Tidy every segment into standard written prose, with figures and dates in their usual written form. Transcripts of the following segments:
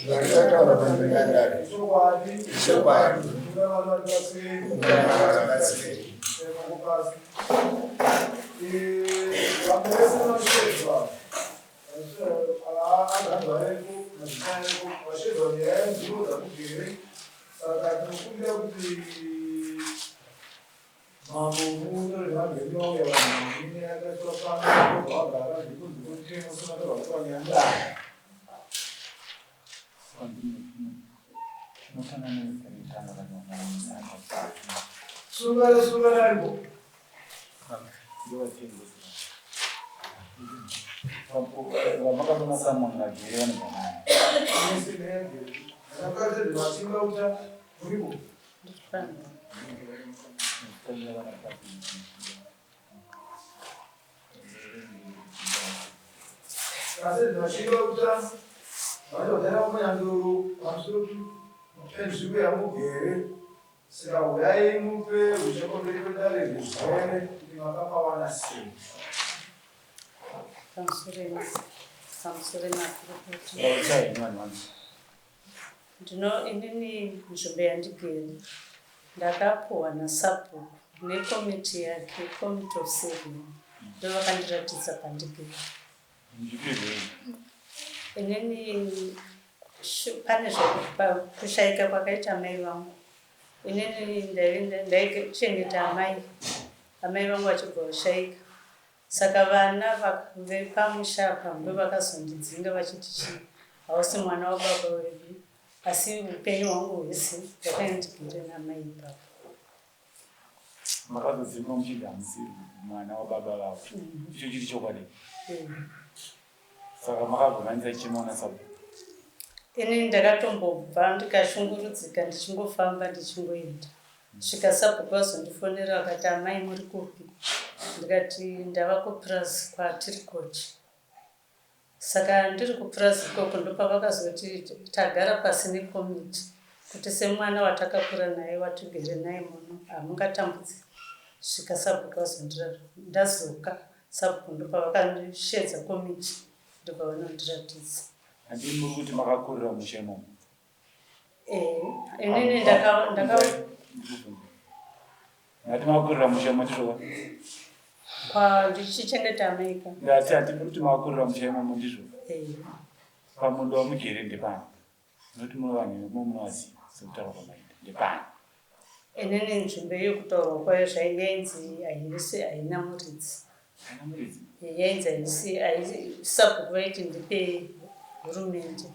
Zvandataura pamberi pedare. Ichokwadi. Vabatsirei. Saka tinokumbira kuti Mambo mutore vanhu vedu vauya vanhu ine yakaiswa pano vagara zvekunzi kutemo sematorwa kwanyandara. Sungana sungana ariko. Vamakatona someone vagere vanobva nani. Penzvimbo yamugere saka huyai mupe uchakomberi kwedare rizere kuti makapawana sei. Pamusoro makurukota. Ndino inini nzvimbo yandigere ndakapuhwa nasabhuku nekomiti yake committee of seven ndovakandiratidza pandigere. Inini pane kushaika kwakaita amai vangu inini ndaichengeta amai amai vangu vachibva vashaika Saka vana vepamusha apa ndovakazondidzinga vachiti chii hausi mwana wababa wedu asi upenyu hwangu hwese ndakanga ndigere namai ipapo. Makazodzingwa muchinzi hamusi mwana wababa vavo icho chiri chokwadi saka makabvumhanisa chichimona sabhuku? Ini ndakatombobva ndikashungurudzika ndichingofamba ndichingoenda Svika sabhuku vazondifonera vakati amai muri kupi ndikati ndava kupurazi kwaTirikochi. Saka ndiri kupurazi ikoko ndopavakazoti tagara pasi nekomiti kuti semwana watakakura naye watigere naye muno hamungatambudziki. Svika sabhuku vazondira ndazoka sabhuku ndopavakasheedza komiti ndopavanondiratidza. Handii muri kuti makakurira musha imomo? Eh, inini ndaka ndaka Ndati makurira musha imomo ndizvo ka? Kwa ndichichengeta amaika. Ndati hati muri kuti makurira musha imomo ndizvo. Eh. Pamunda wamugere ndepani? Noti muri vanhu vemo munovaziva sekutaura kwamaita. Ndepani? Inini nzvimbo iyo kutaurwa kwayo zvainzi haisi haina muridzi. Haina muridzi? Yainzi haisi haisi sabhuku vaiti ndipe hurumende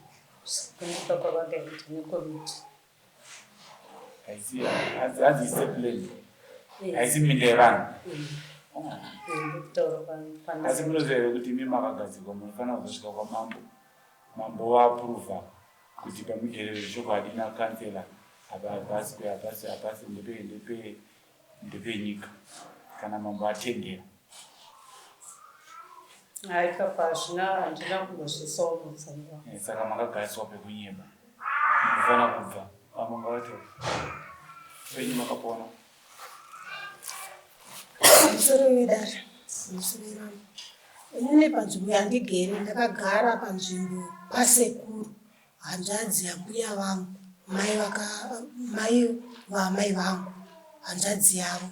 kundipa kwavakaita nekomiti. Haisi hanzi state land. Haisi minda yevanhu. Ndokutaura kwa Asi munoziva here kuti imi makagadzirwa munofanira kuzosvika kwamambo. Mambo vaapuruvha kuti pamugere zvechokwadi nakansela apa hapasi hapasi hapasi ndepe ndepe ndepenyika kana mambo atendera. Haikapa hazvina handina kumbozviisawo mupfungwa. Eh, saka makagariswa pekunyeba munofanira kubva vamwe ngavato venyu makapona. Musoro wedare musoro wevanhu inini panzvimbo yandigere ndakagara panzvimbo pasekuru hanzvadzi yambuya vangu mai vaka mai vaamai vangu hanzvadzi yavo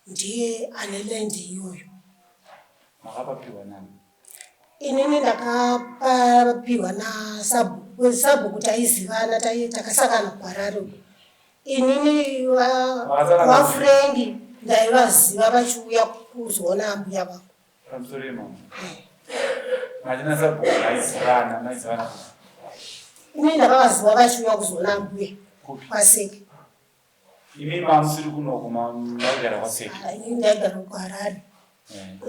ndiye ane land iyoyo. Makapapiwa nani? Inini ndakapapiwa nasabhuku sabhuku taizivana takasangana kuHarare uko. Inini vaFrengi ndaivaziva vachiuya kuzoona ambuya vangu. Pamusoro imamo. Machina sabhuku maizivana maizivana. Inini ndakavaziva vachiuya kuzoona ambuya kwaSeke. Imi mamusiri kunoku maigara kwaSeke? Inini ndaigara kuHarare.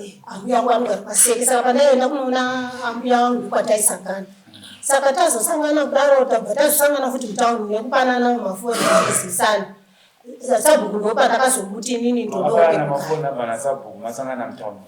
Eh. Ambuya wangu anogara kwaSeke saka pandaienda kunoona ambuya wangu ndokwataisangana. Saka tazosangana kudaro tabva tazosangana futi mutauni nekupanana mafoni tichizivisana. Sabhuku ndopandakazomuti inini ndodopanana mafoni namba nasabhuku masangana mutauni.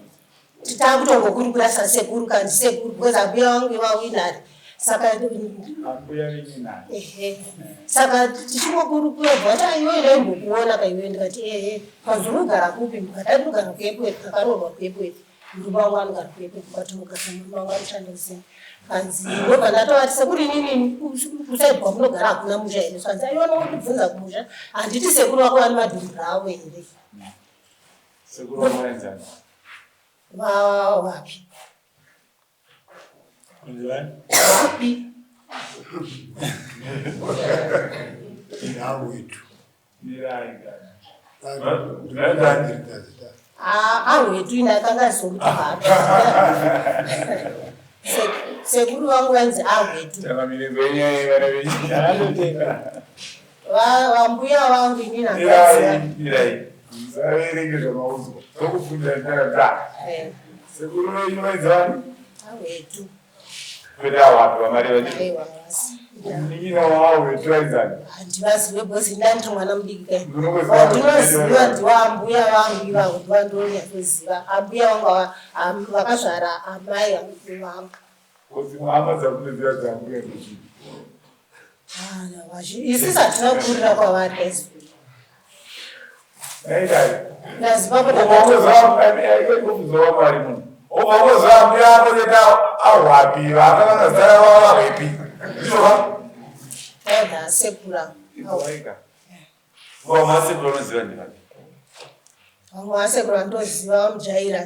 Takutongokurukura sasekuru kandi sekuru because ambuya vangu ivavo inhare saka ambuya venyu inhare ehe saka tichingokurukura bva vati iwe ndaimbokuona ka iwe ndikati ehe panzi unogara kupi ndikati andinogara kuEpworth ndakaroorwa kuEpworth. Murume wangu anogara kuEpworth kwatinogara, murume wangu anoshanda kuZim. Kanzi ndobva ndatovati sekuru inini kusaidi kwamunogara hakuna musha here? Zvikanzi aiwa unongondibvunza kumusha, handiti sekuru vako vane madhumbu avo here? Sekuru vako vainzani? Vapi? Vapi? Yawetu. Mirai gani. Ahwetu ini akanga azokuti vapi. Sekuru vangu vainzi ahwetu. Vambuya vangu ini nakaziva. Mirai. Musaverenge zvamaudzwa. Tokubvunza ndakadza. Sekuru venyu vainzi vani? Ahwetu. Kwete awapi vamareva ndizvo? Aiwa havasi. Munin'ina waahwetu vainzani? Handivazive because ini ndandiri mwana mudiki kai. Munongoziva Vandinoziva ndiwo ambuya vangu ivavo ndovandonyatsoziva. Ambuya vangu ava vakazvara amai vangu. Ko dzimwe hama dzamunoziva dzaambuya ndechipi? Ah, Isusu hatina kukurira kwavari guys. Vamwe vasekuru vandoziva vamujaira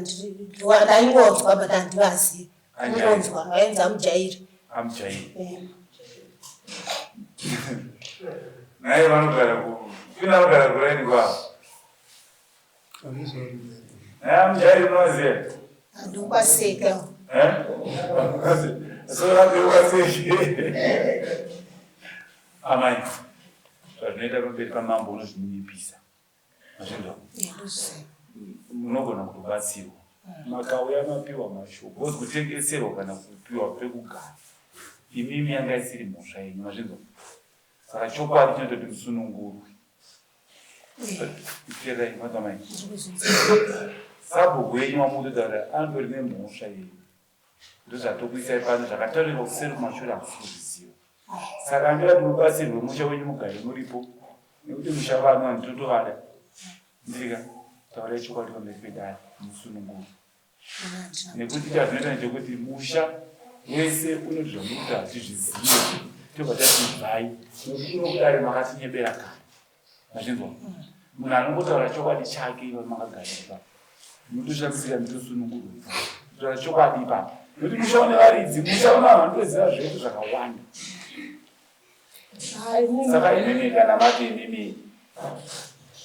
ndaingonzwa but handivazivi ingonzwa vainzi amujaira amujaira naye vanogara kune vanogara kuraini kwavo naye amujairi unovaziva handikwaseka sorakwaseke amai zvazvinoita pamberi pamambo unozvininipisa Mazvinzwa? Munogona kutobatsirwa. Makauya mapiwa mashoko. Because kutengeserwa kana kupiwa pekugara. Imimi yanga isiri mhosva yenyu. Mazvinzwa? Saka chokwadi chinototi musunungurwe. Teererai manzwa mai. Sabhuku yenyu wamukutotaura anotori nemhosva yenyu. Ndozvatokuisai pano zvakataurika kuseri kumashure hamusi kuzviziva. Saka andira kuti mubatsirwe musha wenyu mugare muripo nekuti musha vanhu vanhu totovada. Ndirika taurai chokwadi pamberi pedare musunungurwe. Nekuti chazvinoita ndechekuti musha wese unoti zvamukuita hatizvizive tobva tati ibvai nekuti unokudare makatinyebera kare. Mazvinzwa? Munhu anongotaura chokwadi chake ivo makagara ipapo. Munotoshamisika mutosunungurwa ipapo. Kutaura chokwadi ipapo. Nokuti musha une varidzi, musha une vanhu vanotoziva zvese zvakawanda. Saka imimi kana mati imimi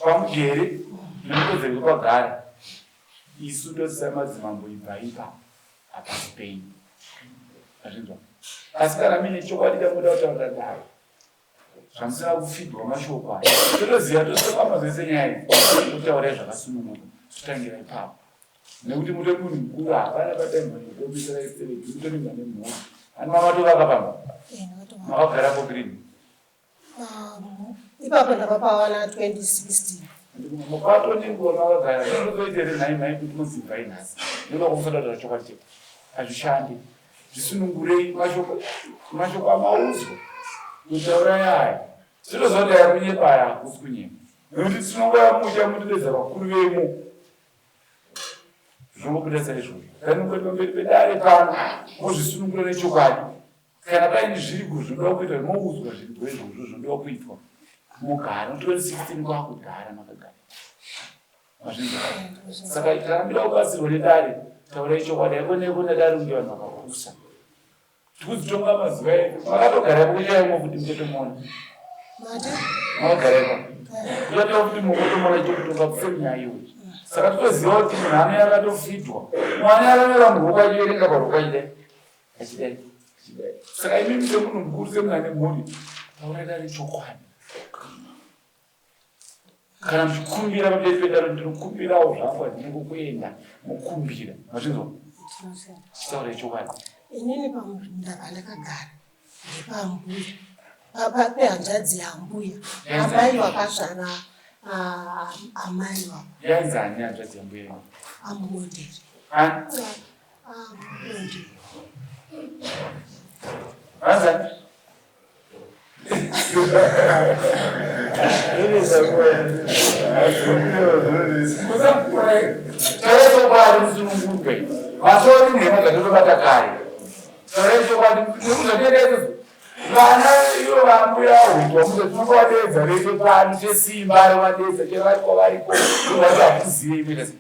pamugere nemukodzero kwepagara isu tosisa madzimambo ibva ipapo hapasi penyu. Mazvinzwa? Asi kana mine chokwadi chamunoda kutaura dare Zvamusina kufidwa mashoko aya totoziva tosokama zvese nyaya idzi totaurai zvakasununguka totangira ipapo nekuti mutori munhu mukuru hapana pataimbokuomisera istereki mutori mane mhuri ani mamatovaka pamba makagara po green ipapo ndakapawana 2016 mupato nenguva makagara zvinotoita here nhai mhai kuti mozibvai nhasi nekuda kwamusada kutaura chokwadi chete hazvishandi Zvisunungurei mashoko mashoko amaudzwa kutaura yaya zvinoziva kuti aya kunyepa aya hakusi kunyepa nekuti tinongouya musha mutodedza vakuru vemo zvinongobuda saizvozvo kana ukati pamberi pedare pano mozvisunungura nechokwadi kana paine zvirigo zvinoda kuitwa moudzwa zvirigo izvozvo zvinoda kuitwa mogara 2016 kwakudhara makagara Saka kana muda kubatsirwa nedare taurai chokwadi haikona ikona dare kunge vanhu vakapusa. Tikudzitonga mazuva edu makatogara kuchaimwo kuti muchatomuona. Makagara ipapo. Kuchatoa kuti mukotomona chekutonga kuseri nyaya iyoyo. Saka totoziva kuti munhu anouya akatofidwa. Mwana akanyora muruoko achiverenga paruoko achidai. Achidai. Achidai. Saka imimi semunhu mukuru semunhu ane mhuri taurai dare chokwadi. Kana muchikumbira pamberi pedare ndinokumbirawo zvangu handina kuenda mokumbira mazvinzwa chitaura chokwadi. Inini pamunda pandakagara ndepambuya papa pehanzvadzi yambuya amai vakazvara amai vavo. Yainzi ani hanzvadzi yambuya yenyu? Amubonderi. Ani? Amubonderi. Hanzi ani? Matori nhema dzatotobata kare. Taurai chokwadi nekuzvatenda izvozvo. Vana ivo vambuya huitwa muze tinongovadeedza vese pano chesimba rovadeedza chero vari kwavariko vati hatizive imwe sei.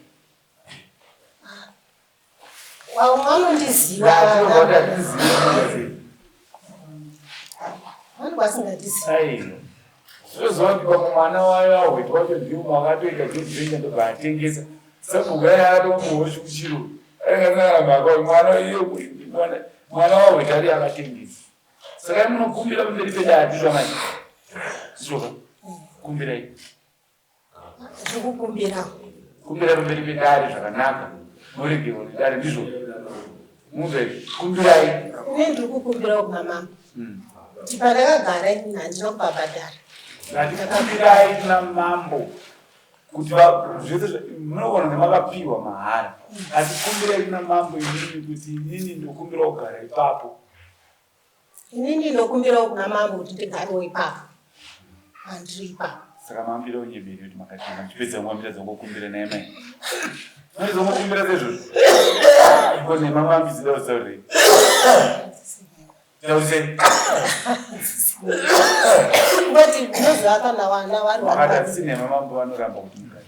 Vamwe vanondiziva. Tinobva kuti hatizive imwe sei. Vanenge vasingandizivi. Aiwa. Zvinoziva kuti pamwe mwana wayo ahwetwa wacho ndiwo makatoita joint venture ndobva atengesa. Sabhuku aiva akatomuhoshi kuchiro. Ainge asina kana mhaka mwana iye mwana mwana wahweta ari akatengesa. Saka imi munokumbira pamberi pedare ndizvo amai. Ndizvo ka? Kumbirai. Zvekukumbira. Kumbira pamberi pedare zvakanaka. Moregerwa nedare ndizvo. Munzwa izvi. Kumbirai. Ini ndiri kukumbirawo kuna mama. Kuti pandakagara ini handina kupabhadhara. Ngatikumbirayi kuna mambo kuti zvese munoona kunge makapiwa mahara asi kumbirai kuna mambo inini kuti inini ndokumbira kugara ipapo. Inini ndokumbirawo kuna mambo kuti ndigarewo ipapo. Pandiri ipapo. Saka mambira unyeberi kuti makatenga muchipedza nguva mira dzongokumbira naye mai. Maizongokumbira sezvozvo. Ko nema mambi dzida kutaurei? Taurisei. Ngoti ndinoziva kana vana vari Makati vanhu. hadzisi nhema mambo vanoramba kuti mugare.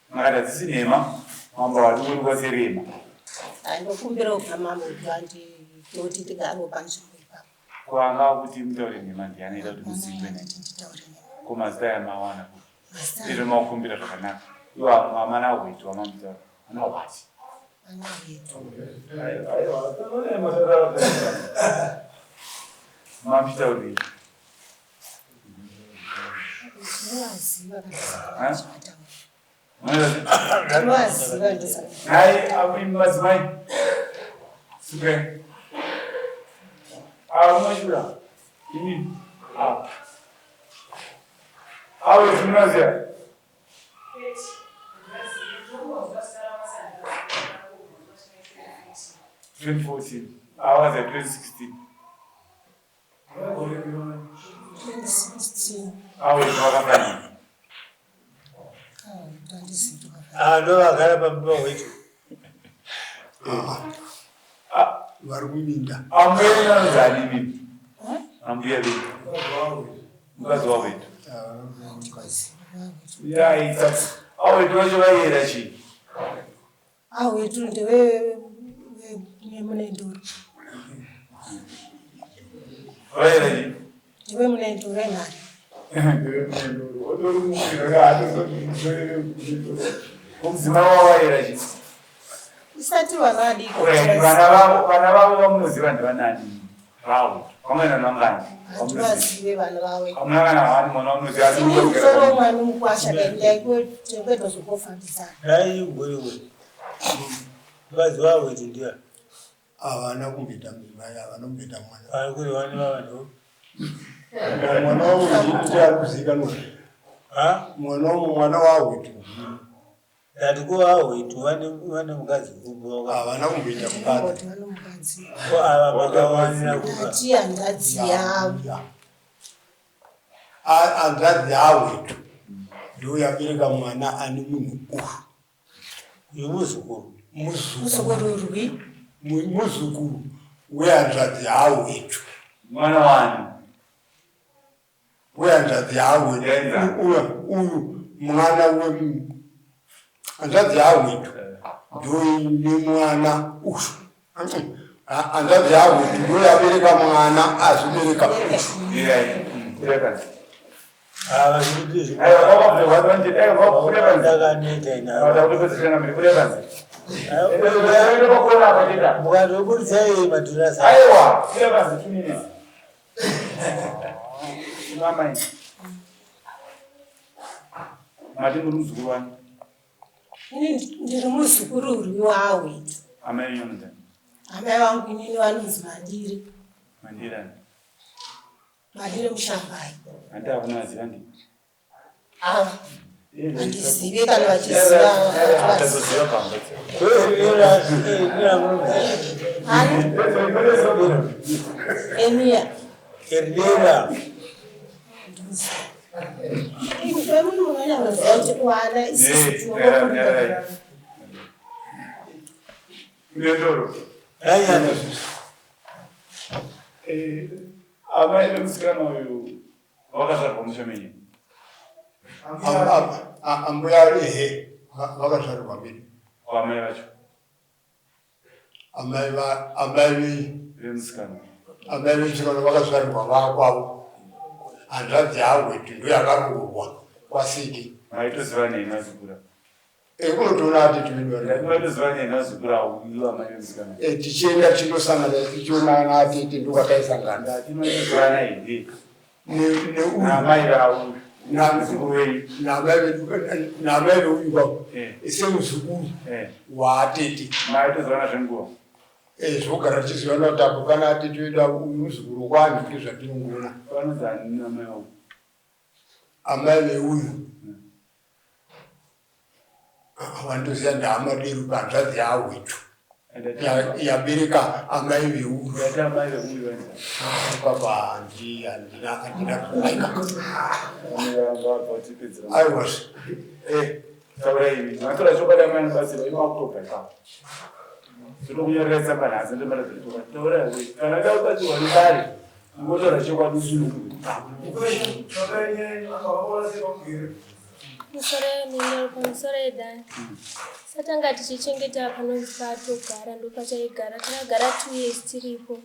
Makati hadzisi nhema mambo havadi kuonekwa serema. Ndokumbirawo kuna mambo kuti vanditoti ndigarewo panzvimbo ipapo. Ko anga kuti mutaure nhema ndiani aida kuti mudzingwe Hapana naye? kuti nditaure nhema. Ko mazita aya mawana kupi? Mazita Izvo makukumbira zvakanaka. Iwo amana hwetu amamutaura. Ana hwachi. ana wetu. Mamutaurei. Ndinovaziva Ha? kana ndinovaziva ndosaka. Nhai imi madzimai. Sukai. Avo mashura. Imi. Avo. Avo tinoziva. 2014. Avo vaziva 2016. 2016. Avo vakafanana. Ah, handizivi tokafanana. Ah, ndovagara pamba hwetu. Vari kuminda. Ambuya venyu vanonzi ani imimi? Ambuya venyu. Mukadzi wawetu. Handikwazivi vawetu. Yaita. Awetu vacho vaiera chii? Awetu ndewe munenduru. Vaiera chii? Ndewe munenduru enhare. Mudzimai wavo vaiera chii? Isati vana vadiki. Right, vana vavo vana vavo vamunoziva ndivanani? Vavo. Vamwe navangani? Vamunoziva. Handivazive vana vawe. Hamuna kana hani mwana vamunoziva asi Ini munogara musoro wemwana mukwasha ndaikuetozokofambisana. Dai ugwewe. Mukadzi wawetu ndiya. Havana kumboita mudzimai, havana kumboita mwana. Vari kuri vane vava Mwana wavo ndiye ari kuzivikanwa. Ha? Mwana wavo mwana wawetu. Ndati ko vawetu vane vane mukadzi kubo. Havana kumboita mukadzi. Kuti vano mukadzi. Ko ava vakawanira kuba. Ati hanzvadzi yavo. Hanzvadzi yawetu ndiyo yabereka mwana ane munhu uyu. Uyu muzukuru. Muzukuru. Musukururwi. Muzukuru wehanzvadzi yawetu. Mwana wani? Wehanzvadzi yawetu. Yenza. Uyu mwana we hanzvadzi yawetu ndiyo ine mwana uyu. Hanzvadzi yawetu ndiyo yabereka mwana azobereka uyu. Irai. Kuya Ava zvikuti Aiwa, wakabva manje, aiwa, kuya panze. Ndakaneta ina. Vada kutopedzisira mberi kuya panze. Ende pakona apa tenda. Mukatobudisa iye madhura Aiwa, kuya panze 2 minutes. Mama iyi. Mati muri muzukuru wani? Ini ndiri muzukururwi wawetu. Amai venyu vanonzi ani? Amai vangu inini vanonzi Mandiri. Mandiri ani? Mandiri Mushambai. Handi hakuna vaziva ndi? Ava handizive kana vachiziva. Tazoziva pamba. Ani? Emiya. Ernera. Kwemunhu munonyanyoziva kuti vana isusu Eh, tinokurudzira. Nendoro. Ayana. Eh, amai vemusikana uyu vakazvarwa musha menyu. Ambuya ehe vakazvarwa medu. Kwamai vacho. Amai va amai vemusikana. Amai vemusikana vakazvarwa vakwavo. Hanzvadzi yahwetu ndoyakaroorwa kwaSiki. Maitoziva nei mazukura? Ekunotoona atete vedu vari. Maitoziva nei mazukura uyu amai vemusikana? Eh, tichienda tichindosangana tichionana atete ndokwataisangana. Ndati maitozivana here? Neuyu. Naamai vavo. Namuzukuru wenyu. Naamai vedu naamai veuyu kwavo. Eh. Semuzukuru Eh. waatete. Maitozivana zvenguva. Eh, zvogara tichizivana kuti apo pana atete vedu avo uyu muzukuru kwani ndozvatinongoona. Vanonzi ani namai vavo? Amai veuyu. Vandoziva ndaamaderu panzvadzi yahwetu. Yabereka amai veuyu. Ndati amai veuyu vanonzi ani? Papa handi handina handina kuaika. Vamwe Aiwa. Eh. Taurai imi. Matora chokwadi amai anobatsira imi makutobva ipapo. Tinokunyorera tsamba nhasi ndomaratidza chokwadi. Taurai we. Kana da kubatsirwa nedare, mungotaura chokwadi usununguke. Musoro yeminero pamusoro yedare. Satanga tichichengeta panonzi patogara ndopataigara. Takagara 2 years tiripo.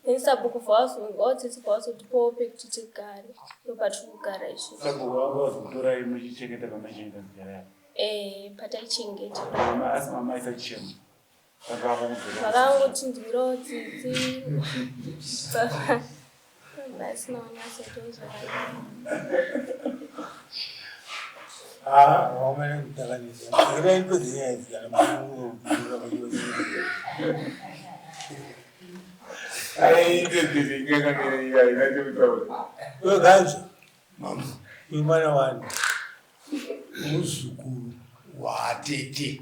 Then sabhuku vatsitsi vazotipawo pekuti tigare. Ndopatiri kugara izvozvo. Sabhuku vanga vazokutorai muchichengeta pamaichengeta nzira yavo. Eh, pataichengeta. Mama asi mama aisachema. Vanga vakudzora. Vakangotinzwirawo tsitsi. Vasina kunyatsoitawo zvakanaka. Ah, wamene kutakanisa. Ira ipedze nyaya idzi kana munhu Iwe Ganzo, Mama. uyu mwana wani. Muzukuru waatete.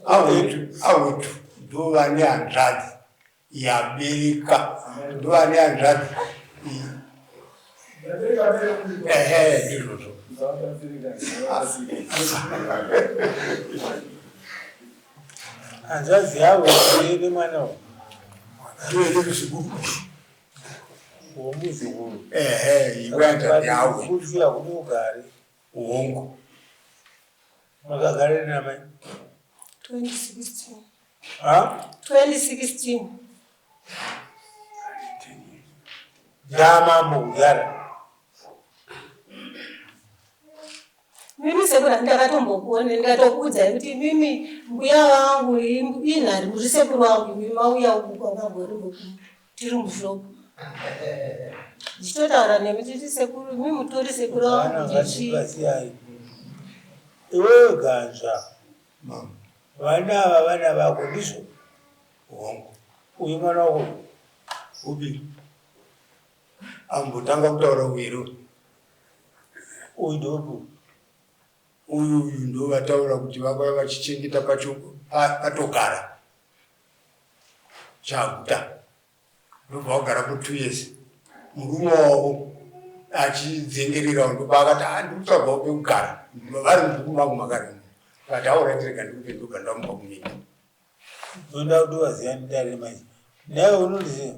Awetu awetu ndovane hanzvadzi yabereka ndovane hanzvadzi ehe ndizvozvo. Hanzvadzi yavo ine mwana wa Ndoine muzukuru. womuzukuru. Ehe iwe hanzvadzi yawe. Kuti hakudi ugare. Hongu. Makagara namai. 2016. Ha? 2016. Ndamambo kugara. Mimi sekuru handakatombokuona ndikatokuudzai kuti mimi mbuya vangu inhari muri sekuru vangu imi mauya uku kwakagori tiri mushopu. Ndichitotaura nemi titi sekuru imi mutori sekuru vangu Vana ndichi ngatipasiyai. Iwewe Ganzva, Mama. vana ava vana vako ndizvo. Hongu. Uyu mwana wako Upi? Ambotanga kutaura wero. uyu ndopu. Uyu uyu ndovataura kuti vakauya vachichengeta pacho patogara. Chaguta. Ndobva vagarapo 2 years. Murume wavo achidzengererawo ndopaakati ah ndikutsvagawo pekugara. Vari mubhuku mangu makare. Kati aura tirega ndikupe ndobva ndamupa kuminda. Ndoda kuti waziva ndidare manje. Nawe unondiziva?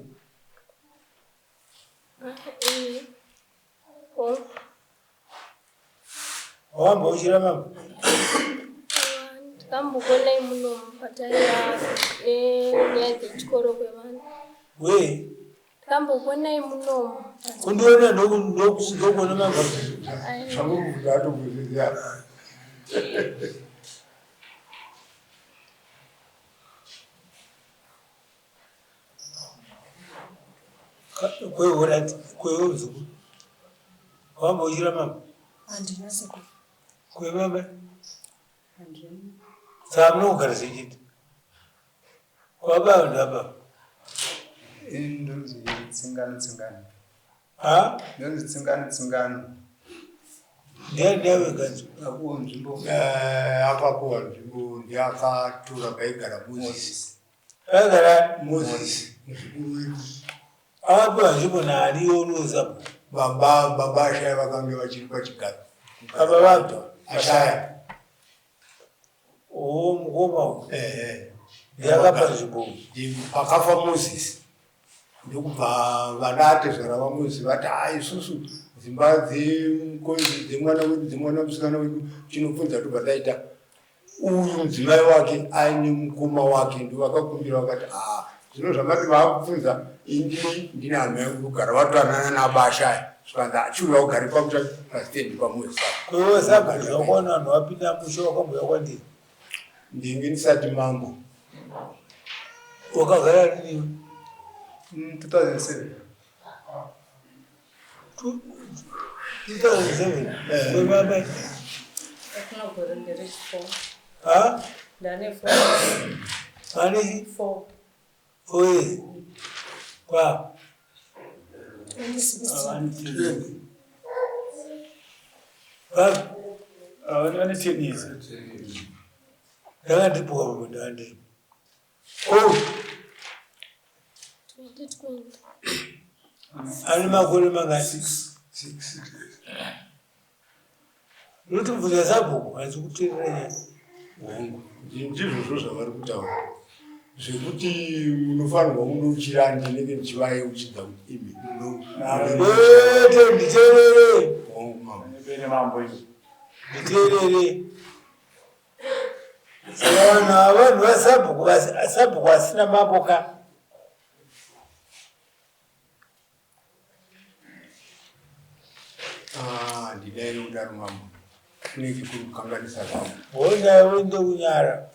Eh. Oh. Wambouchira mambo? Ndakambokuonai munomu pataiva nenyaya dzechikoro kwevana. We, Ndakambokuonai munomu. kundiona ndokuona mambo. Aiwa. Zvamuri kuda atombozviziva. Kweurati, kweuzukuru. Wambouchira mambo? Handina sekuru. Kwemama? Saka munogara zvichiti. Kwababa ndababa. Ini ndonzi Tsingano Tsingano. Ha? Ndonzi Tsingano Tsingano. Ndiani ndiawe Ganzo? Akuwo nzvimbo. Eh, akapuwa nzvimbo ndiakatora paigara Moses. Paigara Moses muzukuru wedu. Akapiwa nzvimbo naani unoza? Baba baba ashaya vakange vachiri pachigaro. Baba vapi? Ashaya. Oo mukoma uyu. Ehe. Ndiyakapa nzvimbo uyu. Pakafa Moses ndokubva vana atezvara vaMoses vati ha isusu dzimba dzemwana wedu dzemwana musikana wedu tinobvunza tobva taita uyu mudzimai wake aine mukoma wake ndovakakumbira vakati a zvino zvamati vaakubvunza indini ndine hama yangu kugara vatoanana nabashaya zvikanzi achiuya ugare pamusha pasitendi paMoses apo. Kwewe sabhuku zvakaona vanhu vapinda musha wakambouya kwandiri. Ndinge ndisati mambo. Wakagara rini? 2007. 2007. Kwemama. Hakuna gore nderechifo. Ha? Ndane 4. Ane 4. 4 years. Kwa. 2016. Kwa. Vane 10 years. Ndanga ndiripo kababa ndanga ndiripo. Oh, 2020. ane makore mangani? Six. Unotobvunza sabhuku hanzi kuteerera nyaya. Hongu, ndizvozvo zvavari kutaura zvekuti munofanirwa kundochira ndinenge ndichivayeuchidza kuti imi Kwete, nditeerere. Hongu mama. Bene mambo izvo. Nditeerere. Saka vanhu ava vanhu vasabhuku sabhuku asina mambo ka. Ah, ndidai kudaro mambo. Kunenge kuri kukanganisa zvangu. Hona uende kunyara.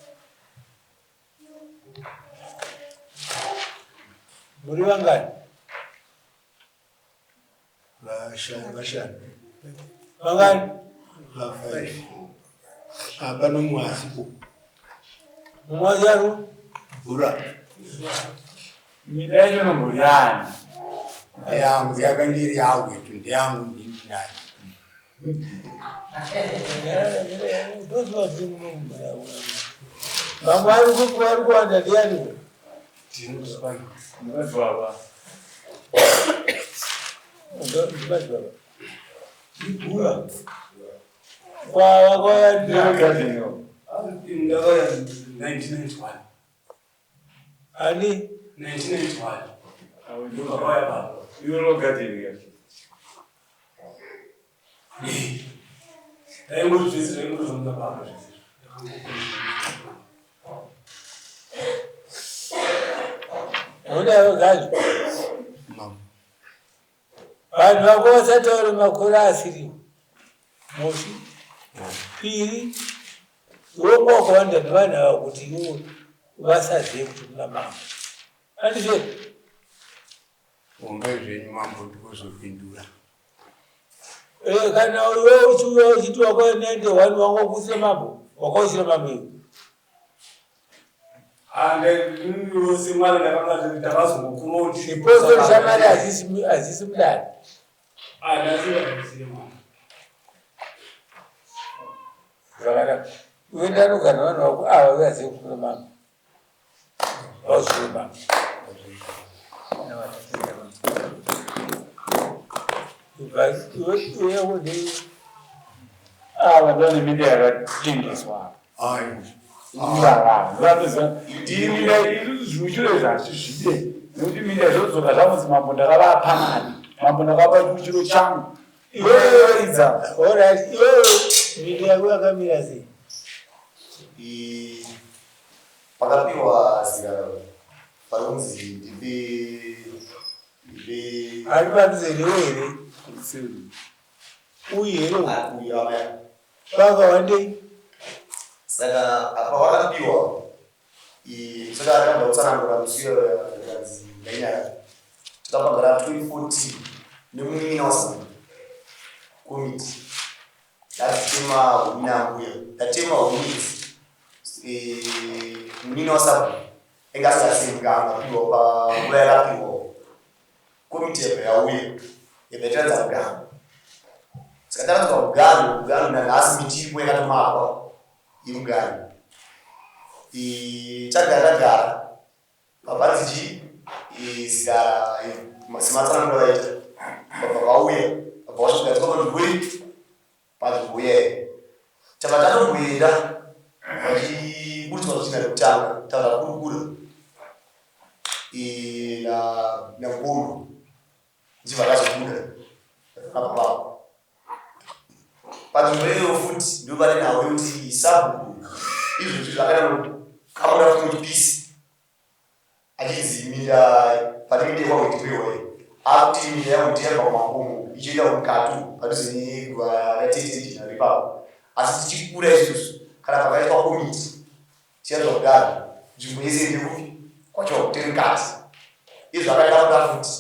Muri vangani? Vashanu. Vangani? Vafive. Hapana mumwe asipo. Mumwe wacho Bhura. Minda yacho inombori yani. Yangu yakanga iri yangu yetu ndeyangu ndinayo. Vamwe vari kuwanda ndiani? Madzibaba. Ndimadzibaba. Ibhura. Kwava Garden yo. Ndakauya 1991. Ani? 1991. Ndakauya baba. Iwe garden yacho. Ndaingoti zvese zvaingoti zvamuda baba zvese. Unayo gazi. Mama. Vanhu vako vasataure makore asiriwo. Musi. Piri. Iwe wakawanda nevanhu ava kuti iwo vasazive kuti kuna mambo. Andizvo? Hongai zvenyu mambo ndikuzopindura. Eh, kana iwe uchiuya uchiti wakauya 91 wanga wakusira mambo, wakauchira mambo iwe. Semwana ndakanga ndakazongokurawo Chipostori chamari hazisi mudare. Andasivaziva. Zvakanaka. Iwe ndanogara nevanhu vako ava vazive kuti kuna mambo. Vauchire mambo. Iwe yako ndeiwe. Ava ndone minda yakatengeswa. Ai. Minda zviuchiro izvi hazvizvide nekuti minda zvodzoka zvakunzi mambo ndakavapa mari mambo ndakavapa chiuchiro changu iweweidza Alright, iwewe minda yako yakamira sei? Pakapiwa zigaro panonzi ndipe ndipe Ari padhuze newe here? Uyu here uyu? uyu amaya. Pakawandei? Saka apa wakapiwa saka akabva kutsanangura musi iyoyo akanzi ndainyara takapagara 2014 nemunin'ina wasambo komiti ndatema huni nambuya ndatema huni idzi munin'ina wasambo anga asingasenga angapiwa panguva yakapiwa komiti yabva yauya yabva yataradza muganho saka taradzwa muganho muganho nanhasi miti iripo yakatomakwa yemuganho. Tagara tagara papanzi chi sematsanangura vaita vabva vauya vabva vasvika panzvimbo iri panzvimbo iyayo tabva tatomboenda vachi Futi kwazosvika rekutanga taura kurukura namukoma ndibva ndazobuda apapapo panzvimbo iyoyo futi ndo pane nhau yekuti sabhuku izvozvi zvakadaro kamura futi muchipisi achinzi minda pane minda yekwakuitiwewa akuti minda yangu ndiyabva kumakomo ichienda kumukatu padhuze neguva ratete jena ripapo asi tichikura isusu kana pakaitwa komiti tiyanzwa kudaro nzvimbo yese ndekupi kwacho tiri mukati izvo akaita kuda futi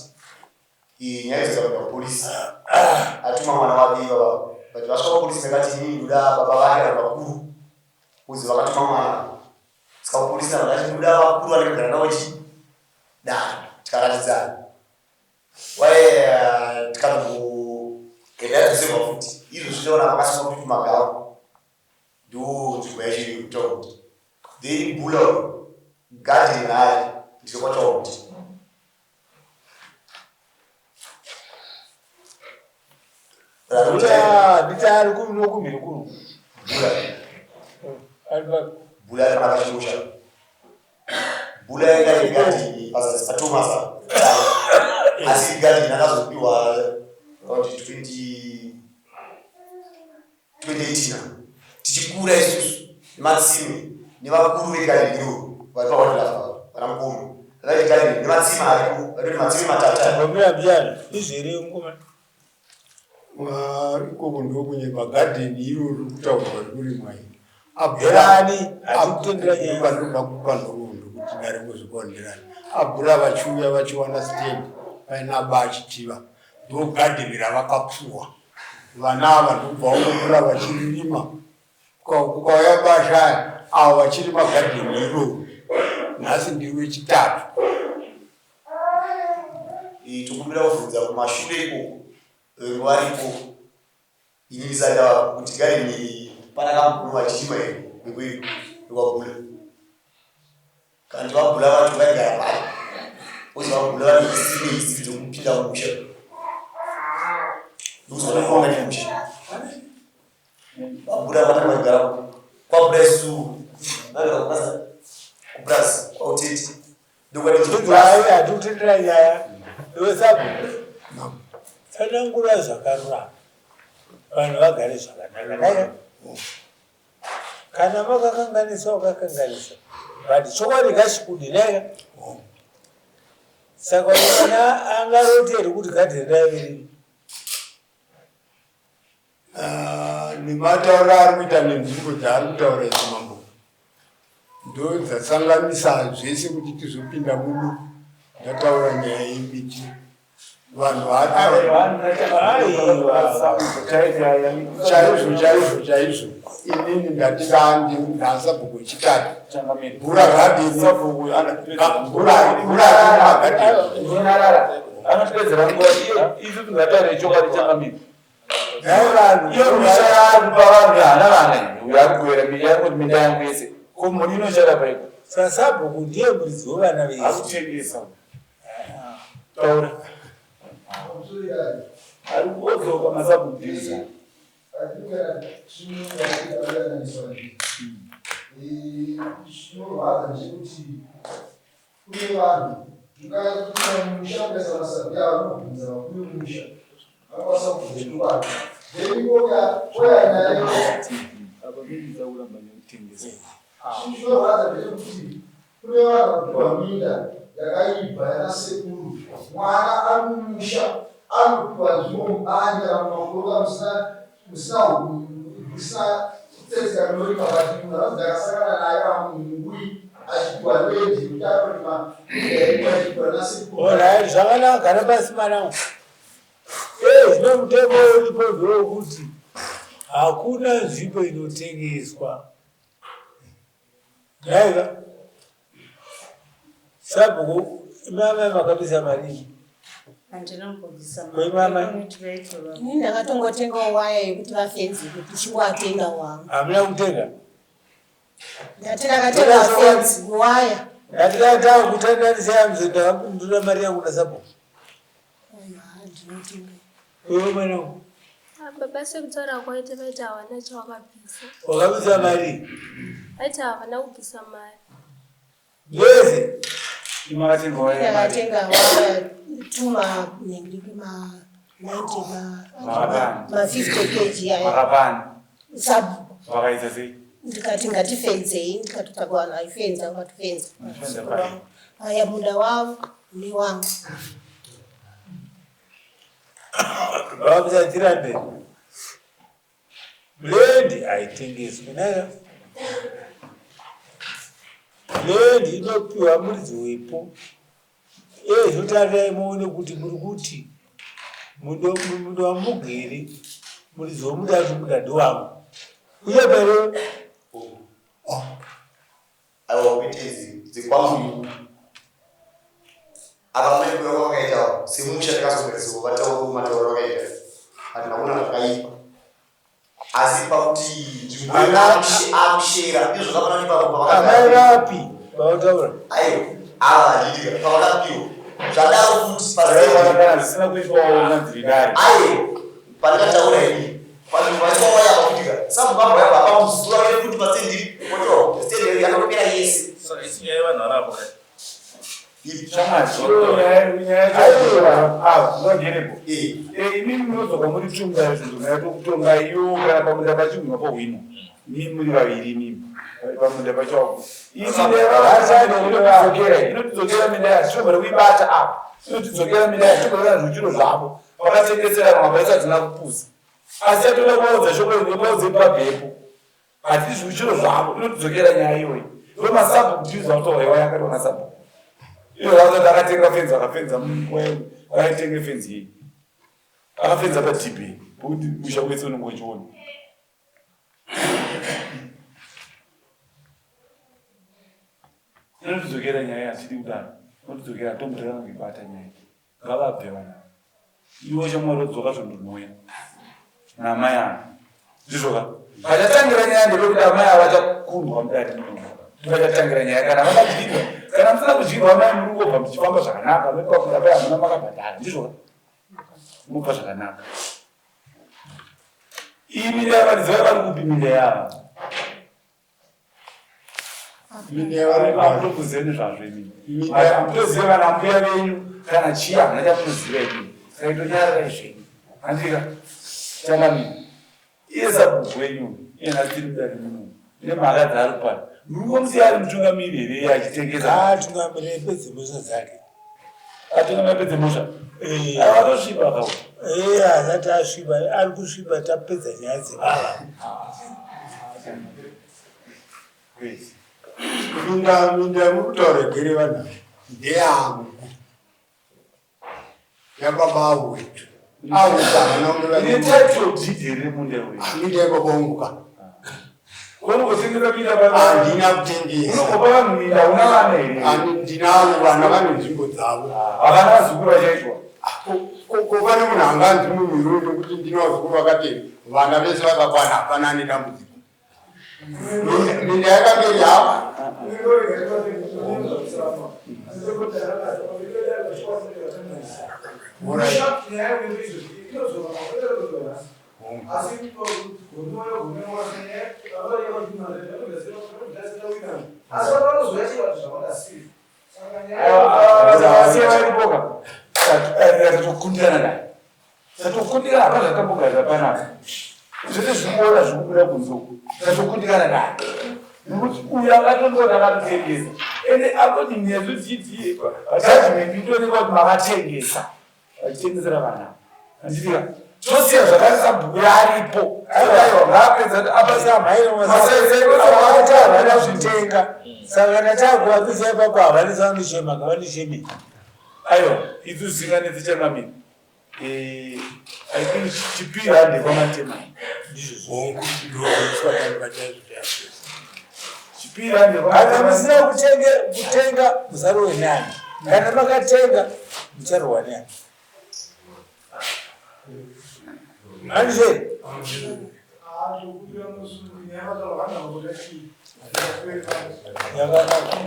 nyaya idzoza kuenda kupolisi atuma mwana wake ivava but vasvika kupolisi ndakati inini ndoda baba vake vanhu vakuru kuzi vakatuma mwana saka kupolisi navo ndati ndoda vakuru vanenge kugara navo chii dare tikaratidzana waye tikatomboenda yadzoserwa futi izvo zvinoona vakasungwa kuti kumagawo Ndo nzvimbo yacho iyoyo kutaura kuti then bula uyu garden raari ndiro kwataura kuti nditi ari kumhiri kuno bula bula ari pana pachingosha bula yanga iri garden pazasi pathomas apa asi garden akazopiwa about 20 2018 tichikura isusu nematsime nevakuru vegarden iroro vari pawadlafa vana mukoma vaiti garden nematsime ariko vatori matsime matatu izvere mukoma ikoko ndokunyepa garden iro riri kutaurwa rikurimwa iri abhurani hatitendera nyaya pandinoda kupa nhoroondo kuti dare kuzvikonderani abhura vachiuya vachiwana stand paina bachitiva ndogadheni ravakapuwa Vana ava ndokubva vangokura vachirima. Kukauya bashaya avo vachirima gadheni iroro. Nhasi ndiri wechitatu. Tokumbira kuvhunza kumashure ikoko venge variko ini ndisati ndava kuti gadheni iri pana kamugumo vachirima here vekwedu vekwabhula Kanti vabhula vacho vaigara pai? Ozi vabhula vane hisiri nehisiri dzekupinda mumusha. Ndikuzoona kwanga nemusha. Vabhula vana vaigara kwabhula isu. Vaigara kubasa kupurazi kwautete. Ndokwati hatutendera nyaya. Iwe sabu. Tsanangura zvakarurama. Vanhu vagare zvakanaka. Kana makakanganisa wakakanganisa but chokwadi ngachikude naika saka mwana angarote here kuti gadheni raive riri ah, nematauro ari kuita nenzvimbo dzaari kutaura idzi mambo ndo dzasanganisa zvese kuti tizopinda muno ndataura nyaya yemiti vanhu chaizvo chaizvo chaizvo inini ndati ndandi ndasabhuku wechitatu bhura radini anotipedzera nguva isu tingataure chokwadi changamire iyo misha yaari kupa vanhu haana vana uyo ari kuwera misha ari kuti minda yangu yese ko mhuri inoshanda paiko sasabhuku ndiye muridzi wevana vese akutengesa taura ari kuodzoka masabhuku chinorwadza ndechekuti kune vanhu ungaita musha ukaisa masabi avo unobvunza vakuru vemusha vanokwanisa kubvunza chokwadi then oya oya nyaya Chinorwadza ndechekuti kune vanhu vanopiwa minda yakaibva yanasekuru, mwana ari mumusha anopiwa nzvimbo mubani kana mumakoronga musina musina musina kutsetseka rinorima but munhu anonzi ndakasangana naye kana munhu achipiwa rendi yekuti anorima minda yaibva achipiwa nasekuru. Alright, zvakanaka, gara pasi mwanangu. Eh, zvino mutemo uripo ndewekuti hakuna nzvimbo inotengeswa. Nhaiva sabhuku imamai makabisa marii? Handina kumbobvisa Ko imamai? mari. Ini ndakatongotengawo waya yekuti vafenzi kuti chingoatenga wangu. Hamuna kutenga? Ndati ndakatenga fenzi waya. Ndati ndakatanga kutandanisa yamzo ndakakumbira mari yangu nasabhuku. Aiwa, ndinotenga. Wewe mwanangu. Ah, baba sekutaura kwaita vaiti havana chavakabvisa. Wakabvisa mari? Vaiti havana kubvisa mari. Yese. Imakatenga waya mari. Ndakatenga waya tuma nengiriki ma 90 ma Makapani. ma 50 kg aya. Makapani. Sabhuku. Vakaita sei? Ndikati ngatifenzei ndikatotsvaga vanhu vaifenza vakatofenza. Vafenza pai? Aya munda wavo newangu. Vabvisa 300. Land haitengeswi nayo. Land inopiwa muridzi wepo. Ezvo tarirai muone kuti muri kuti munda wamugere muridzi wemunda wacho munda ndewangu. Uye pere Aiwa kuite dzekwangu apa mai kuya kwakaita semusha takazogariswa vataura matauro vakaita hatina kuona zvakaipa asi pakuti nzvimbo akushera izvo zvakafanana ipapo amai vapi vanotaura aiwa ava handitika pavakapiwa zvadaro futi Kana zvisina kuitwawo nadziri dare. Aiwa pandakataura ini panzvimbo vaitwa waya pakutika sabhuku yapa apa muzuva rekuti pasendi moto stendi yakatopera yese. Saka isi nyaya yevanhu vari apo kai. Ava imimi munodzoka muri tunga zvinhu tokutonga iwo kana pamunda pachiguma pohwino mii muri vaviri imimi pamunda pacho inotidzokera minda yacho tinogona kuibata apa inotidzokera minda yacho tinogona zvichiro zvavo vakatengesera mabaisa hatina kupusa asi yatoda kuvaudza shoko inovaudze pamhepo hatidi zvichiro zvavo inotidzokera nyaya iyoyi ndo masabhuku tiuza kuti waiwa yakatwa nasabhuku iyo vakati akatenga fenzi akafenza aitenge fenzi iyi akafenza padb pokuti musha wese unenge uchiona. Inotidzokera nyaya hatidi kudaro inotidzokera tombotirana kuibata nyaya ngavabve vanhu iwo shamwari odzoka zvondonouya naamai ava ndizvoka vachatangira nyaya ndepekuti amai ava vachakundwa mudare muno vachatangira nyaya kana vakadyirwa kana musina kudyirwa amai muri kungobva muchifamba zvakanaka mepakunda pai hamuna makabhadhara ndizvoka mobva zvakanaka iyi minda yavaridzi vaya vari kupi minda yava amutokuzive nezvazvo imini amutozive vana mbuya venyu kana chii hamuna chamunoziva imini saka itonyararai zvenyu handika changamini iye sabhuku wenyu iye nhasi tiri mudare muno nemhaka dzaari kupara muri ari mutungamiri here iye achitengesa? Atungamiriri apedze mhosva dzake. Atungamiri apedze mhosva avatosviba kawo. Iye asati asviba ari kusviba tapedza nyaya dzevava. Minda yamuri kutaura gere vanhu ava ndeyangu yababa avo wetu avo havana kunge Ine title deed here munda uyu? Minda yababa vangu ka. Unongotengesa minda? Handina kutengesa. Unongopa vanhu minda una vana here? Ndinavo vana vane nzvimbo dzavo. Havana vazukuru vachaitwa? Ko pane munhu anganzi mumiro nekuti ndine vazukuru vakati vana vese vakakwana hapana ane dambudziko. Minda yakange iri hapa. Vasiya varipoka tatokundirana naye tatokundirana hapana zvatambogarira panapa zvese zvikuona zvikubuda kunze uku tatokundirana naye nekuti uyu akatongona akatotengesa ende akoti nesu tiiti judgment itoonekwa kuti makatengesa vachitengesera vana handitika tosiya zvakare sabhuku yaaripo aiwa ngaapedza Havana zvitenga saka kana takuvapisa ipapo havanisa vanochema ngavanochemei. Aiwa isu zvisinganetsi changamiri I think chipiri hande kwamatema. Hongu ndoiswa pano chaizvo chaizvo. Chipiri hande. Kana musina kutenga musarowe nani kana makatenga mucharohwa nani andizve? Yakanaka.